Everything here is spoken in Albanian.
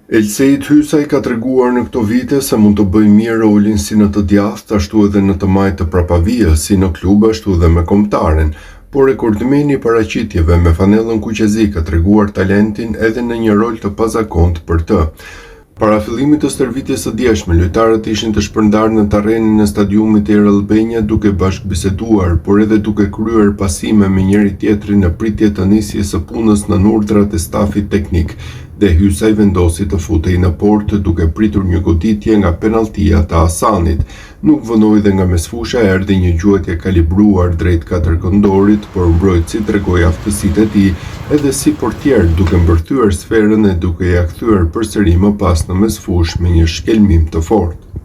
Elseid Hysaj ka treguar në këto vite se mund të bëjë mirë rolin si në të djathtë ashtu edhe në të majtë të prapavijës, si në klub ashtu edhe me kombëtaren. Por rekordmeni i paraqitjeve me fanellën kuqezi ka treguar talentin edhe në një rol të pazakontë për të. Para fillimit të stërvitjes së djeshme, lojtarët ishin të shpërndarë në terrenin e stadiumit Air Albania duke bashkëbiseduar, por edhe duke kryer pasime me njëri-tjetrin në pritje të nisjes së punës nën urdhrat e stafit teknik dhe Hysaj vendosi të futej në portë duke pritur një goditje nga penalltia të Asanit. Nuk vonoi dhe nga mesfusha erdhi një gjuajtje e kalibruar drejt katërkëndorit, por mbrojtësi tregoi aftësitë e tij edhe si portier duke mbërthyer sferën e duke ia kthyer përsëri më pas në mesfushë me një shkelmim të fortë.